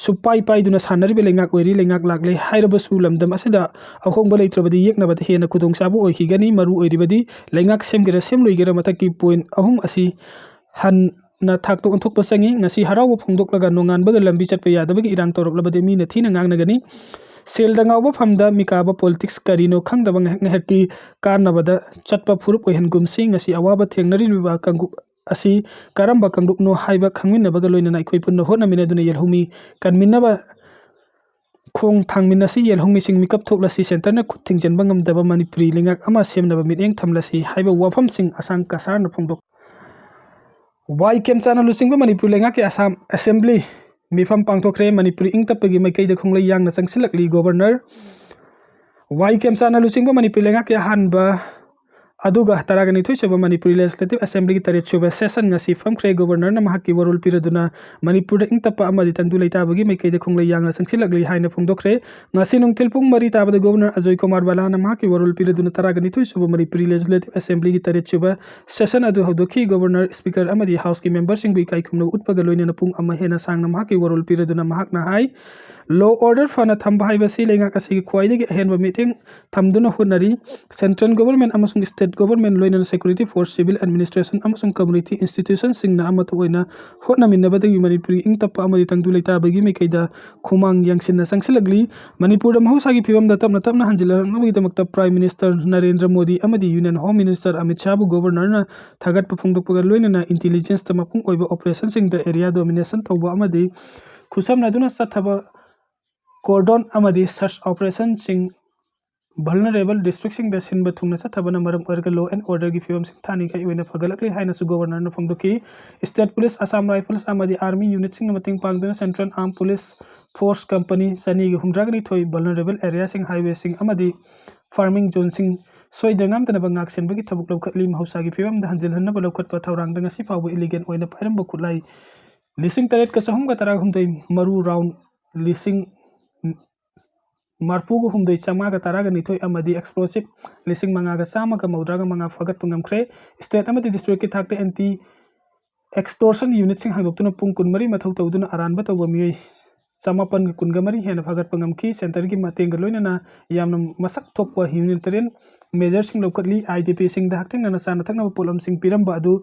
ꯁꯨꯄꯥꯏ ꯄꯥꯏꯗꯨꯅ ꯁꯥꯟꯅꯔꯤꯕ ꯂꯩꯉꯥꯛ ꯑꯣꯏꯔꯤ꯫ ꯂꯩꯉꯥꯛ ꯂꯥꯛꯂꯦ ꯍꯥꯏꯔꯕꯁꯨ ꯂꯝꯗꯝ ꯑꯁꯤꯗ ꯑꯍꯣꯡꯕ ꯂꯩꯇ꯭ꯔꯕꯗꯤ ꯌꯦꯛꯅꯕꯗ ꯍꯦꯟꯅ ꯈꯨꯗꯣꯡꯆꯥꯕ ꯑꯣꯏꯈꯤꯒꯅꯤ꯫ ꯃꯔꯨ ꯑꯣꯏꯔꯤꯕꯗꯤ ꯂꯩꯉꯥꯛ ꯁꯦꯝꯒꯦꯔꯥ ꯁꯦꯝꯂꯣꯏꯒꯦꯔꯥ ꯃꯊꯛꯀꯤ ꯄꯣꯏꯟꯠ ꯑꯍꯨꯝ ꯑꯁꯤ ꯍꯟ-, ꯅ ꯊꯥꯛꯇ ꯑꯣꯟꯊꯣꯛꯄ ꯆꯪꯏ꯫ ꯉꯁꯤ ꯍꯔꯥꯎꯕ ꯐꯣꯡꯗꯣꯛꯂꯒ ꯅꯣꯡꯉꯥꯟꯕꯒ ꯂꯝꯕꯤ ꯆꯠꯄ ꯌꯥꯗꯕꯒꯤ ꯏꯔꯥꯡ ꯇꯧꯔꯛꯂꯕꯗꯤ ꯃꯤꯅ ꯊꯤꯅ ꯉꯥꯡꯅꯒꯅꯤ꯫ ꯁꯦꯜꯗ ꯉꯥꯎꯕ ꯐꯝꯗ ꯃꯤꯀꯥꯕ ꯄꯣꯂꯤꯇꯤꯛꯁ ꯀꯔꯤꯅꯣ ꯈꯪꯗꯕ ꯉꯥꯏꯍꯥꯛ ꯉꯥꯏꯍꯥꯛꯀꯤ ꯀꯥꯟꯅꯕꯗ ꯆꯠꯄ ꯐꯨꯔꯨꯞ ꯑꯣꯏꯍꯟꯒꯨꯝꯁꯤ꯫ ꯉꯁꯤ ꯑꯋꯥꯕ ꯊꯦꯡꯅꯔꯤꯕ ꯀꯥꯡꯂꯨꯞ ꯑꯁꯤ ꯀꯔꯝꯕ ꯀꯥꯡꯂꯨꯞꯅꯣ ꯍꯥꯏꯕ ꯈꯪꯃꯤꯟꯅꯕꯒ ꯂꯣꯏꯅꯅ ꯑꯩꯈꯣꯏ ꯄꯨꯟꯅ ꯍꯣꯠꯅꯃꯤꯟꯅꯗꯨꯅ ꯌꯦꯜꯍꯧꯃꯤ ꯀꯟꯃꯤꯟꯅꯕ ꯈꯣꯡ ꯊꯥꯡꯃꯤꯟꯅꯁꯤ, ꯌꯦꯜꯍꯧꯃꯤꯁꯤꯡ ꯃꯤꯀꯞ ꯊꯣꯛꯂꯁꯤ, ꯁꯦꯟꯇꯔꯅ ꯈꯨꯠ ꯊꯤꯡꯖꯤꯟꯕ ꯉꯝꯗꯕ ꯃꯅꯤꯄꯨꯔꯤ ꯂꯩꯉꯥꯛ ꯑꯃ ꯁꯦꯝꯅꯕ ꯃꯤꯠꯌꯦꯡ ꯊꯝꯂꯁꯤ ꯍꯥꯏꯕ ꯋꯥꯐꯝꯁꯤꯡ ꯑꯁꯥꯡ ꯀꯁꯥꯔꯅ ꯐꯣꯡꯗꯣꯛ꯫ ꯋꯥꯏ ꯈꯦꯝꯆꯥꯅ ꯂꯨꯆꯤꯡꯕ ꯃꯅꯤꯄꯨꯔ ꯂꯩꯉꯥꯛꯀꯤ ꯑꯁꯥꯝ ꯑꯦꯁꯦꯝꯕ꯭ꯂꯤ ꯃꯤꯐꯝ ꯄꯥꯡꯊꯣꯛꯈ꯭ꯔꯦ꯫ ꯃꯅꯤꯄꯨꯔ ꯏꯪ ꯇꯞꯄꯒꯤ ꯃꯥꯏꯀꯩꯗ ꯈꯣꯡꯂꯩ ꯌꯥꯡꯅ ꯆꯪꯁꯤꯜꯂꯛꯂꯤ꯫ ꯒꯣꯕꯔꯅꯔ ꯋꯥꯏ ꯈꯦꯝꯆꯥꯅ ꯂꯨꯆꯤꯡꯕ ꯃꯅꯤꯄꯨꯔ ꯂꯩꯉꯥꯛꯀꯤ ꯑꯍꯥꯟꯕ ꯑꯗꯨꯒ ꯇꯔꯥꯒ ꯅꯤꯊꯣꯏ ꯁꯨꯕ ꯃꯅꯤꯄꯨꯔꯤ ꯂꯦꯖꯤꯁꯂꯦꯇꯤꯚ ꯑꯦꯁꯦꯝꯕ꯭ꯂꯤꯒꯤ ꯇꯔꯦꯠ ꯁꯨꯕ ꯁꯦꯁꯟ ꯉꯁꯤ ꯐꯝꯈ꯭ꯔꯦ꯫ ꯒꯣꯕꯔꯅꯔꯅ ꯃꯍꯥꯛꯀꯤ ꯋꯥꯔꯣꯜ ꯄꯤꯔꯗꯨꯅ ꯃꯅꯤꯄꯨꯔꯗ ꯏꯪ ꯇꯞꯄ ꯑꯃꯗꯤ ꯇꯪꯗꯨ ꯂꯩꯇꯥꯕꯒꯤ ꯃꯥꯏꯀꯩꯗ ꯈꯣꯡꯂꯩ ꯌꯥꯡꯅ ꯆꯪꯁꯤꯜꯂꯛꯂꯤ ꯍꯥꯏꯅ ꯐꯣꯡꯗꯣꯛꯈ꯭ꯔꯦ꯫ ꯉꯁꯤ ꯅꯨꯡꯊꯤꯜ ꯄꯨꯡ ꯃꯔꯤ ꯇꯥꯕꯗ ꯒꯣꯕꯔꯅꯔ ꯑꯖꯣꯏ ꯀꯨꯃꯥꯔ ꯕꯂꯥꯅ ꯃꯍꯥꯛꯀꯤ ꯋꯥꯔꯣꯜ ꯄꯤꯔꯗꯨꯅ ꯇꯔꯥꯒ ꯅꯤꯊꯣꯏ ꯁꯨꯕ ꯃꯅꯤꯄꯨꯔꯤ ꯂꯦꯖꯤꯁꯂꯦꯇꯤꯚ ꯑꯦꯁꯦꯝꯕ꯭ꯂꯤꯒꯤ ꯇꯔꯦꯠ ꯁꯨꯕ ꯁꯦꯁꯟ ꯑꯗꯨ ꯍꯧꯗꯣꯛꯈꯤ꯫ ꯒꯣꯕꯔꯅꯔ, ꯁ꯭ꯄꯤꯀꯔ ꯑꯃꯗꯤ ꯍꯥꯎꯁꯀꯤ ꯃꯦꯝꯕꯔꯁꯤꯡꯕꯨ ꯏꯀꯥꯏ ꯈꯨꯝꯅꯕ ꯎꯠꯄꯒ ꯂꯣꯏꯅꯅ ꯄꯨꯡ ꯑꯃ ꯍꯦꯟꯅ ꯁꯥꯡꯅ ꯃꯍꯥꯛꯀꯤ ꯋꯥꯔꯣꯜ ꯄꯤꯔꯗꯨꯅ ꯃꯍꯥꯛꯅ ꯍꯥꯏ, ꯂꯣ ꯑꯣꯔꯗꯔ ꯐꯅ ꯊꯝꯕ ꯍꯥꯏꯕꯁꯤ ꯂꯩꯉꯥꯛ ꯑꯁꯤꯒꯤ ꯈ꯭ꯋꯥꯏꯗꯒꯤ ꯑꯍꯦꯟꯕ ꯃꯤꯠꯌꯦꯡ ꯊꯝꯗꯨꯅ ꯍꯣꯠꯅꯔꯤ꯫ ꯁꯦꯟꯇ꯭ꯔꯦꯜ ꯒꯣꯕꯔꯃꯦꯟ ꯑꯃꯁꯨꯡ ꯁ꯭ꯇꯦꯠ ꯒꯣꯕꯔꯃꯦꯟ, ꯂꯣꯏꯅꯅ ꯁꯦꯀ꯭ꯌꯨꯔꯤꯇꯤ ꯐꯣꯔꯁ, ꯁꯤꯚꯤꯜ ꯑꯦꯗꯃꯤꯅꯤꯁꯇ꯭ꯔꯦꯁꯟ ꯑꯃꯁꯨꯡ ꯀꯝꯃ꯭ꯌꯨꯅꯤꯇꯤ ꯏꯟꯁꯇꯤꯇ꯭ꯌꯨꯁꯟꯁꯤꯡꯅ ꯑꯃꯠꯇ ꯑꯣꯏꯅ ꯍꯣꯠꯅꯃꯤꯟꯅꯕꯗꯒꯤ ꯃꯅꯤꯄꯨꯔꯒꯤ ꯏꯪ ꯇꯞꯄ ꯑꯃꯗꯤ ꯇꯪꯗꯨ ꯂꯩꯇꯥꯕꯒꯤ ꯃꯥꯏꯀꯩꯗ ꯈꯨꯃꯥꯡ ꯌꯥꯡꯁꯤꯟꯅ ꯆꯪꯁꯤꯜꯂꯛꯂꯤ꯫ ꯃꯅꯤꯄꯨꯔꯗ ꯃꯍꯧꯁꯥꯒꯤ ꯐꯤꯕꯝꯗ ꯇꯞꯅ ꯇꯞꯅ ꯍꯟꯖꯤꯜꯂꯛꯅꯕꯒꯤꯗꯃꯛꯇ ꯄ꯭ꯔꯥꯏꯝ ꯃꯤꯅꯤꯁꯇꯔ ꯅꯔꯦꯟꯗ꯭ꯔ ꯃꯣꯗꯤ ꯑꯃꯗꯤ ꯌꯨꯅꯤꯌꯟ ꯍꯣꯝ ꯃꯤꯅꯤꯁꯇꯔ ꯑꯃꯤꯠ ꯁꯥꯍꯕꯨ ꯒꯣꯕꯔꯅꯔꯅ ꯊꯥꯒꯠꯄ ꯐꯣꯡꯗꯣꯛꯄꯒ ꯂꯣꯏꯅꯅ ꯏꯟꯇꯤꯂꯤꯖꯦꯟꯁꯇ ꯃꯄꯨꯡ ꯑꯣꯏꯕ ꯑꯣꯄꯔꯦꯁꯟꯁꯤꯡꯗ ꯑꯦꯔꯤꯌꯥ ꯗꯣꯃꯤꯅꯦꯁꯟ ꯇꯧꯕ ꯑꯃꯗꯤ ꯈꯨꯠꯁꯝꯅꯗꯨꯅ ꯆꯠꯊꯕ ꯀꯣꯔꯗꯣꯟ ꯑꯃꯗꯤ ꯁꯔꯆ ꯑꯣꯄꯔꯦꯁꯟꯁꯤꯡ ꯚꯜꯅꯔꯦꯕꯜ ꯗꯤꯁꯇ꯭ꯔꯤꯛꯁꯤꯡꯗ ꯁꯤꯟꯕ ꯊꯨꯡꯅ ꯆꯠꯊꯕꯅ ꯃꯔꯝ ꯑꯣꯏꯔꯒ law and orderꯒꯤ ꯐꯤꯕꯝꯁꯤꯡ ꯊꯥꯅꯤꯡꯉꯥꯏ ꯑꯣꯏꯅ ꯐꯒꯠꯂꯛꯂꯤ ꯍꯥꯏꯅꯁꯨ ꯒꯣꯕꯔꯅꯔꯅ ꯐꯣꯡꯗꯣꯛꯈꯤ꯫ ꯁ꯭ꯇꯦꯠ ꯄꯨꯂꯤꯁ, ꯑꯁꯥꯝ ꯔꯥꯏꯐꯜꯁ ꯑꯃꯗꯤ ꯑꯥꯔꯃꯤ ꯌꯨꯅꯤꯠꯁꯤꯡꯅ ꯃꯇꯦꯡ ꯄꯥꯡꯗꯨꯅ ꯁꯦꯟꯇ꯭ꯔꯦꯜ ꯑꯥꯔꯝ ꯄꯨꯂꯤꯁ ꯐꯣꯔꯁ ꯀꯝꯄꯅꯤ ꯆꯅꯤꯒ ꯍꯨꯝꯗ꯭ꯔꯥꯒ ꯅꯤꯊꯣꯏ ꯚꯜꯅꯔꯦꯕꯜ ꯑꯦꯔꯤꯌꯥꯁꯤꯡ, ꯍꯥꯏꯋꯦꯁꯤꯡ ꯑꯃꯗꯤ ꯐꯥꯔꯃꯤꯡ ꯖꯣꯟꯁꯤꯡ ꯁꯣꯏꯗ ꯉꯥꯝꯗꯅꯕ ꯉꯥꯛ ꯁꯦꯟꯕꯒꯤ ꯊꯕꯛ ꯂꯧꯈꯠꯂꯤ꯫ ꯃꯍꯧꯁꯥꯒꯤ ꯐꯤꯕꯝꯗ ꯍꯟꯖꯤꯜꯍꯟꯅꯕ ꯂꯧꯈꯠꯄ ꯊꯧꯔꯥꯡꯗ ꯉꯁꯤ ꯐꯥꯎꯕ ꯏꯂꯤꯒꯦꯟ ꯑꯣꯏꯅ ꯄꯥꯏꯔꯝꯕ ꯈꯨꯠꯂꯥꯏ ꯂꯤꯁꯤꯡ ꯇꯔꯦꯠꯀ ꯆꯍꯨꯝꯒ ꯇꯔꯥꯍꯨꯝꯗꯣꯏ, ꯃꯔꯨ ꯔꯥꯎꯟ ꯂꯤꯁꯤꯡ ꯃꯔꯐꯨꯒ ꯍꯨꯝꯗꯣꯏ ꯆꯥꯝꯃꯉꯥꯒ ꯇꯔꯥꯒ ꯅꯤꯊꯣꯏ ꯑꯃꯗꯤ ꯑꯦꯛꯁꯄ꯭ꯂꯣꯁꯤꯞ ꯂꯤꯁꯤꯡ ꯃꯉꯥꯒ ꯆꯥꯝꯃꯒ ꯃꯧꯗ꯭ꯔꯥꯒ ꯃꯉꯥ ꯐꯒꯠꯄ ꯉꯝꯈ꯭ꯔꯦ꯫ ꯁ꯭ꯇꯦꯠ ꯑꯃꯗꯤ ꯗꯤꯁꯇ꯭ꯔꯤꯛꯀꯤ ꯊꯥꯛꯇ ꯑꯦꯟꯇꯤ ꯑꯦꯛꯁꯇꯣꯔꯁꯟ ꯌꯨꯅꯤꯠꯁꯤꯡ ꯍꯥꯡꯗꯣꯛꯇꯨꯅ ꯄꯨꯡ ꯀꯨꯟꯃꯔꯤ ꯃꯊꯧ ꯇꯧꯗꯨꯅ ꯑꯔꯥꯟꯕ ꯇꯧꯕ ꯃꯤꯑꯣꯏ ꯆꯃꯥꯄꯟꯒ ꯀꯨꯟꯒ ꯃꯔꯤ ꯍꯦꯟꯅ ꯐꯒꯠꯄ ꯉꯝꯈꯤ꯫ ꯁꯦꯟꯇꯔꯒꯤ ꯃꯇꯦꯡꯒ ꯂꯣꯏꯅꯅ ꯌꯥꯝꯅ ꯃꯁꯛ ꯊꯣꯛꯄ ꯍ꯭ꯌꯨꯃꯦꯅꯤꯇꯦꯔꯤꯌꯟ ꯃꯦꯖꯔꯁꯤꯡ ꯂꯧꯈꯠꯂꯤ꯫ ꯑꯥꯏ ꯗꯤ ꯄꯤꯁꯤꯡꯗ ꯍꯛꯊꯦꯡꯅꯅ ꯆꯥꯅ ꯊꯛꯅꯕ ꯄꯣꯠꯂꯝꯁꯤꯡ ꯄꯤꯔꯝꯕ ꯑꯗꯨ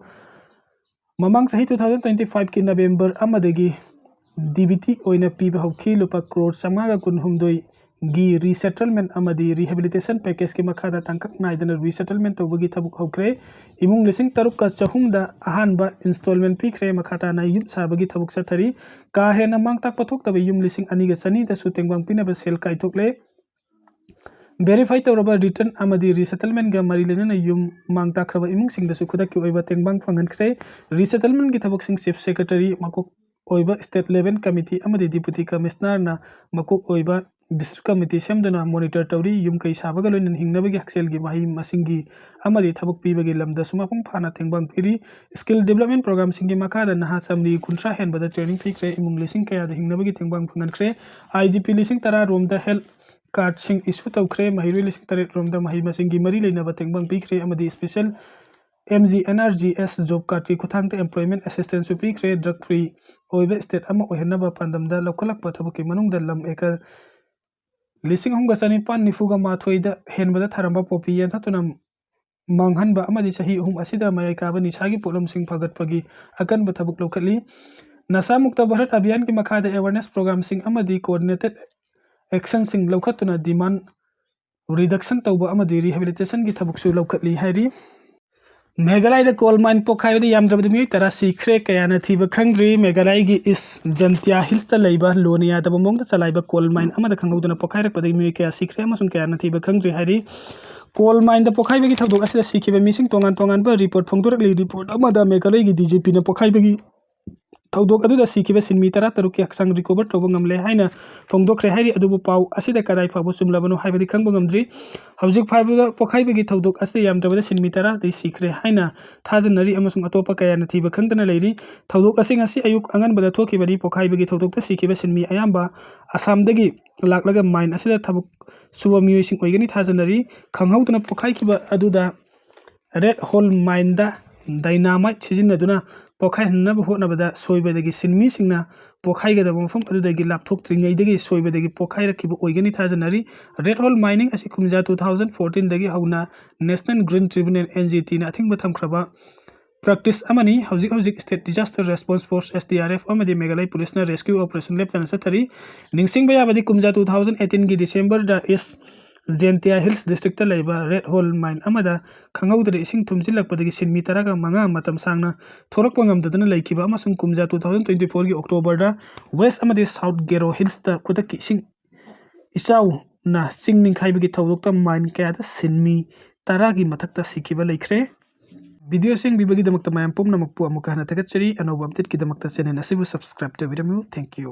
ꯃꯃꯥꯡ ꯆꯍꯤ two thousand twenty five ꯀꯤ November ꯑꯃꯗꯒꯤ D B T ꯑꯣꯏꯅ ꯄꯤꯕ ꯍꯧꯈꯤ꯫ ꯂꯨꯄꯥ ꯀ꯭ꯔꯣꯔ ꯆꯥꯝꯃꯉꯥꯒ ꯀꯨꯟꯍꯨꯝꯗꯣꯏꯒꯤ resettlement ꯑꯃꯗꯤ rehabilitation package ꯀꯤ ꯃꯈꯥꯗ ꯇꯥꯡꯀꯛ ꯅꯥꯏꯗꯅ resettlement ꯇꯧꯕꯒꯤ ꯊꯕꯛ ꯍꯧꯈ꯭ꯔꯦ꯫ ꯏꯃꯨꯡ ꯂꯤꯁꯤꯡ ꯇꯔꯨꯛꯀ ꯆꯍꯨꯝꯗ ꯑꯍꯥꯟꯕ installment ꯄꯤꯈ꯭ꯔꯦ꯫ ꯃꯈꯥ ꯇꯥꯅ ꯌꯨꯝ ꯁꯥꯕꯒꯤ ꯊꯕꯛ ꯆꯠꯊꯔꯤ꯫ ꯀꯥ ꯍꯦꯟꯅ ꯃꯥꯡ ꯇꯥꯛꯄ ꯊꯣꯛꯇꯕ ꯌꯨꯝ ꯂꯤꯁꯤꯡ ꯑꯅꯤꯒ ꯆꯅꯤꯗꯁꯨ ꯇꯦꯡꯕꯥꯡ ꯄꯤꯅꯕ ꯁꯦꯜ ꯀꯥꯏꯊꯣꯛꯂꯦ꯫ Verify ꯇꯧꯔꯕ return ꯑꯃꯗꯤ resettlement ꯒ ꯃꯔꯤ ꯂꯩꯅꯅ ꯌꯨꯝ ꯃꯥꯡ ꯇꯥꯛꯈ꯭ꯔꯕ ꯏꯃꯨꯡꯁꯤꯡꯗꯁꯨ ꯈꯨꯗꯛꯀꯤ ꯑꯣꯏꯕ ꯇꯦꯡꯕꯥꯡ ꯐꯪꯍꯟꯈ꯭ꯔꯦ꯫ Resettlement ꯀꯤ ꯊꯕꯛꯁꯤꯡ Chief Secretary, ꯃꯀꯣꯛ ꯑꯣꯏꯕ State Level Committee ꯑꯃꯗꯤ Deputy Commissioner ꯅ ꯃꯀꯣꯛ ꯑꯣꯏꯕ District Committee ꯁꯦꯝꯗꯨꯅ monitor ꯇꯧꯔꯤ꯫ ꯌꯨꯝ ꯀꯩ ꯁꯥꯕꯒ ꯂꯣꯏꯅꯅ ꯍꯤꯡꯅꯕꯒꯤ ꯍꯛꯁꯦꯜꯒꯤ ꯃꯍꯩ ꯃꯁꯤꯡꯒꯤ ꯑꯃꯗꯤ ꯊꯕꯛ ꯄꯤꯕꯒꯤ ꯂꯝꯗꯁꯨ ꯃꯄꯨꯡ ꯐꯥꯅ ꯇꯦꯡꯕꯥꯡ ꯄꯤꯔꯤ꯫ Skill development program ꯁꯤꯡꯒꯤ ꯃꯈꯥꯗ ꯅꯍꯥ ꯆꯥꯃꯔꯤ ꯀꯨꯟꯊ꯭ꯔꯥ ꯍꯦꯟꯕꯗ training ꯄꯤꯈ꯭ꯔꯦ꯫ ꯏꯃꯨꯡ ꯂꯤꯁꯤꯡ ꯀꯌꯥꯗ ꯍꯤꯡꯅꯕꯒꯤ ꯇꯦꯡꯕꯥꯡ ꯐꯪꯍꯟꯈ꯭ꯔꯦ꯫ I D P ꯂꯤꯁꯤꯡ ꯇꯔꯥ ꯔꯣꯝꯗ health card ꯁꯤꯡ issue ꯇꯧꯈ꯭ꯔꯦ꯫ ꯃꯍꯩꯔꯣꯏ ꯂꯤꯁꯤꯡ ꯇꯔꯦꯠ ꯔꯣꯝꯗ ꯃꯍꯩ ꯃꯁꯤꯡꯒꯤ ꯃꯔꯤ ꯂꯩꯅꯕ ꯇꯦꯡꯕꯥꯡ ꯄꯤꯈ꯭ꯔꯦ ꯑꯃꯗꯤ special M G N R G S job card ꯀꯤ ꯈꯨꯠꯊꯥꯡꯗ employment assistance ꯁꯨ ꯄꯤꯈ꯭ꯔꯦ꯫ Drug free ꯑꯣꯏꯕ state ꯑꯃ ꯑꯣꯏꯍꯟꯅꯕ ꯄꯥꯟꯗꯝꯗ ꯂꯧꯈꯠꯂꯛꯄ ꯊꯕꯛꯀꯤ ꯃꯅꯨꯡꯗ ꯂꯝ acre ꯂꯤꯁꯤꯡ ꯑꯍꯨꯝꯒ ꯆꯅꯤꯄꯥꯟ ꯅꯤꯐꯨꯒ ꯃꯥꯊꯣꯏꯗ ꯍꯦꯟꯕꯗ ꯊꯥꯔꯝꯕ poppy ꯌꯥꯟꯊꯠꯇꯨꯅ ꯃꯥꯡꯍꯟꯕ ꯑꯃꯗꯤ ꯆꯍꯤ ꯑꯍꯨꯝ ꯑꯁꯤꯗ ꯃꯌꯥꯏ ꯀꯥꯕ ꯅꯤꯁꯥꯒꯤ ꯄꯣꯠꯂꯝꯁꯤꯡ ꯐꯒꯠꯄꯒꯤ ꯑꯀꯟꯕ ꯊꯕꯛ ꯂꯧꯈꯠꯂꯤ꯫ ꯅꯁꯥ ꯃꯨꯛꯇ ꯚꯥꯔꯠ ꯑꯚꯤꯌꯥꯟꯒꯤ ꯃꯈꯥꯗ awareness program ꯁꯤꯡ ꯑꯃꯗꯤ coordinated action ꯁꯤꯡ ꯂꯧꯈꯠꯇꯨꯅ demand reduction ꯇꯧꯕ ꯑꯃꯗꯤ rehabilitation ꯒꯤ ꯊꯕꯛꯁꯨ ꯂꯧꯈꯠꯂꯤ ꯍꯥꯏꯔꯤ꯫ ꯃꯦꯘꯥꯂꯌꯗ coal mine ꯄꯣꯈꯥꯏꯕꯗ ꯌꯥꯝꯗ꯭ꯔꯕꯗ ꯃꯤꯑꯣꯏ ꯇꯔꯥ ꯁꯤꯈ꯭ꯔꯦ, ꯀꯌꯥꯅ ꯊꯤꯕ ꯈꯪꯗ꯭ꯔꯤ꯫ ꯃꯦꯘꯥꯂꯌꯒꯤ East Jaintia Hills ꯇ ꯂꯩꯕ ꯂꯣꯅ ꯌꯥꯗꯕ ꯃꯑꯣꯡꯗ ꯆꯂꯥꯏꯕ coal mine ꯑꯃꯗ ꯈꯪꯍꯧꯗꯅ ꯄꯣꯈꯥꯏꯔꯛꯄꯗꯒꯤ ꯃꯤꯑꯣꯏ ꯀꯌꯥ ꯁꯤꯈ꯭ꯔꯦ ꯑꯃꯁꯨꯡ ꯀꯌꯥꯅ ꯊꯤꯕ ꯈꯪꯗ꯭ꯔꯤ ꯍꯥꯏꯔꯤ꯫ Coal mine ꯗ ꯄꯣꯈꯥꯏꯕꯒꯤ ꯊꯧꯗꯣꯛ ꯑꯁꯤꯗ ꯁꯤꯈꯤꯕ ꯃꯤꯁꯤꯡ ꯇꯣꯉꯥꯟ ꯇꯣꯉꯥꯟꯕ report ꯐꯣꯡꯗꯣꯔꯛꯂꯤ꯫ Report ꯑꯃꯗ ꯃꯦꯘꯥꯂꯌꯒꯤ D G P ꯅ ꯄꯣꯈꯥꯏꯕꯒꯤ ꯊꯧꯗꯣꯛ ꯑꯗꯨꯗ ꯁꯤꯈꯤꯕ ꯁꯤꯟꯃꯤ ꯇꯔꯥ ꯇꯔꯨꯛꯀꯤ ꯍꯛꯆꯥꯡ recover ꯇꯧꯕ ꯉꯝꯂꯦ ꯍꯥꯏꯅ ꯐꯣꯡꯗꯣꯛꯈ꯭ꯔꯦ ꯍꯥꯏꯔꯤ, ꯑꯗꯨꯕꯨ ꯄꯥꯎ ꯑꯁꯤꯗ ꯀꯗꯥꯏ ꯐꯥꯎꯕ ꯆꯨꯝꯂꯕꯅꯣ ꯍꯥꯏꯕꯗꯤ ꯈꯪꯕ ꯉꯝꯗ꯭ꯔꯤ꯫ ꯍꯧꯖꯤꯛ ꯐꯥꯎꯕꯗ ꯄꯣꯈꯥꯏꯕꯒꯤ ꯊꯧꯗꯣꯛ ꯑꯁꯤꯗ ꯌꯥꯝꯗ꯭ꯔꯕꯗ ꯁꯤꯟꯃꯤ ꯇꯔꯥꯗꯤ ꯁꯤꯈ꯭ꯔꯦ ꯍꯥꯏꯅ ꯊꯥꯖꯅꯔꯤ ꯑꯃꯁꯨꯡ ꯑꯇꯣꯞꯄ ꯀꯌꯥꯅ ꯊꯤꯕ ꯈꯪꯗꯅ ꯂꯩꯔꯤ꯫ ꯊꯧꯗꯣꯛ ꯑꯁꯤ ꯉꯁꯤ ꯑꯌꯨꯛ ꯑꯉꯟꯕꯗ ꯊꯣꯛꯈꯤꯕꯅꯤ꯫ ꯄꯣꯈꯥꯏꯕꯒꯤ ꯊꯧꯗꯣꯛꯇ ꯁꯤꯈꯤꯕ ꯁꯤꯟꯃꯤ ꯑꯌꯥꯝꯕ ꯑꯁꯥꯝꯗꯒꯤ ꯂꯥꯛꯂꯒ mine ꯑꯁꯤꯗ ꯊꯕꯛ ꯁꯨꯕ ꯃꯤꯑꯣꯏꯁꯤꯡ ꯑꯣꯏꯒꯅꯤ ꯊꯥꯖꯅꯔꯤ꯫ ꯈꯪꯍꯧꯗꯅ ꯄꯣꯈꯥꯏꯈꯤꯕ ꯑꯗꯨꯗ Red Hole Mine ꯗ dynamite ꯁꯤꯖꯤꯟꯅꯗꯨꯅ ꯄꯣꯈꯥꯏꯍꯟꯅꯕ ꯍꯣꯠꯅꯕꯗ ꯁꯣꯏꯕꯗꯒꯤ ꯁꯤꯟꯃꯤꯁꯤꯡꯅ ꯄꯣꯈꯥꯏꯒꯗꯕ ꯃꯐꯝ ꯑꯗꯨꯗꯒꯤ ꯂꯥꯞꯊꯣꯛꯇ꯭ꯔꯤꯉꯩꯗꯒꯤ ꯁꯣꯏꯕꯗꯒꯤ ꯄꯣꯈꯥꯏꯔꯛꯈꯤꯕ ꯑꯣꯏꯒꯅꯤ ꯊꯥꯖꯅꯔꯤ꯫ Red Hole Mining ꯑꯁꯤ ꯀꯨꯝꯖꯥ two thousand fourteen ꯗꯒꯤ ꯍꯧꯅ National Green Tribunal, N G T ꯅ ꯑꯊꯤꯡꯕ ꯊꯝꯈ꯭ꯔꯕ practice ꯑꯃꯅꯤ꯫ ꯍꯧꯖꯤꯛ ꯍꯧꯖꯤꯛ State Disaster Response Force, S D R F, ꯑꯃꯗꯤ ꯃꯦꯘꯥꯂꯌ ꯄꯨꯂꯤꯁꯅ rescue operation ꯂꯦꯞꯇꯅ ꯆꯠꯊꯔꯤ꯫ ꯅꯤꯡꯁꯤꯡꯕ ꯌꯥꯕꯗꯤ, ꯀꯨꯝꯖꯥ two thousand eighteen ꯒꯤ December ꯗ East Jaintia Hills district ꯇ ꯂꯩꯕ Red Hole Mine ꯑꯃꯗ ꯈꯪꯍꯧꯗꯅ ꯏꯁꯤꯡ ꯊꯨꯝꯖꯤꯜꯂꯛꯄꯗꯒꯤ ꯁꯤꯟꯃꯤ ꯇꯔꯥꯒ ꯃꯉꯥ ꯃꯇꯝ ꯁꯥꯡꯅ ꯊꯣꯔꯛꯄ ꯉꯝꯗꯗꯨꯅ ꯂꯩꯈꯤꯕ ꯑꯃꯁꯨꯡ ꯀꯨꯝꯖꯥ two thousand twenty four ꯒꯤ October ꯗ West ꯑꯃꯗꯤ South Garo Hills ꯇ ꯈꯨꯗꯛꯀꯤ ꯏꯁꯤꯡ ꯏꯆꯥꯎꯅ ꯆꯤꯡ ꯅꯤꯡꯈꯥꯏꯕꯒꯤ ꯊꯧꯗꯣꯛꯇ mine ꯀꯌꯥꯗ ꯁꯤꯟꯃꯤ ꯇꯔꯥꯒꯤ ꯃꯊꯛꯇ ꯁꯤꯈꯤꯕ ꯂꯩꯈ꯭ꯔꯦ꯫ Video ꯑꯁꯤ ꯌꯦꯡꯕꯤꯕꯒꯤꯗꯃꯛꯇ ꯃꯌꯥꯝ ꯄꯨꯝꯅꯃꯛꯄꯨ ꯑꯃꯨꯛꯀ ꯍꯟꯅ ꯊꯥꯒꯠꯆꯔꯤ꯫ ꯑꯅꯧꯕ update ꯀꯤꯗꯃꯛꯇ channel ꯑꯁꯤꯕꯨ subscribe ꯇꯧꯕꯤꯔꯝꯃꯨ꯫ Thank you꯫